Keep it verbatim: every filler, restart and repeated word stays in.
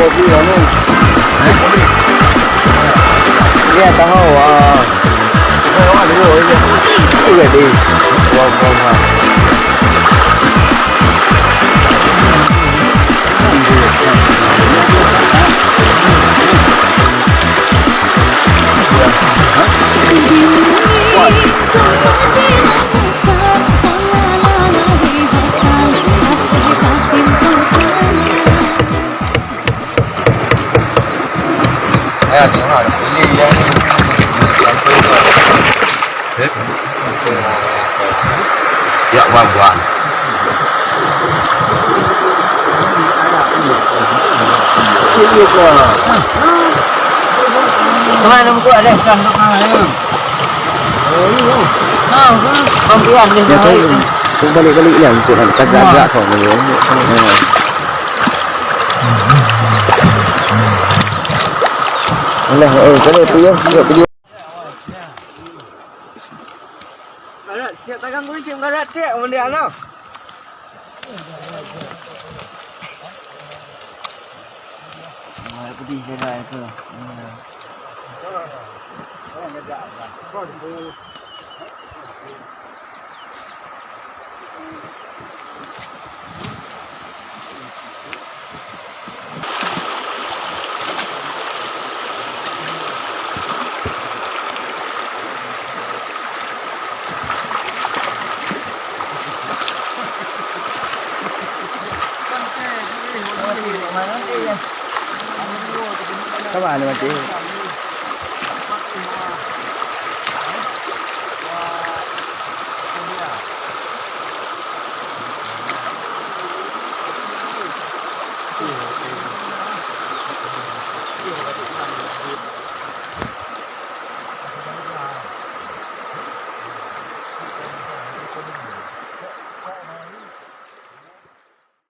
Kopi mana? Hah? Iya, tahu. Ah. Tahu, ada dua je. Itu ready. Wah, wah, wah. Eh, tengok, pilih yang ni. Yang tu tu. Ya, buang-buang. Teman, teman, ada ikan, teman, ya. Oh, iya. Ah, kan? Pembian dia. Ya, kan? Balik-balik lah, untuk nak tagak-tagak kau ni. Ya. Alah, eh, kena tu ya, buat video. Barat, tiap tagang kunci, barat, tiap, benda anak. Wah, pedih saya dah, itu. Sabar ni mati.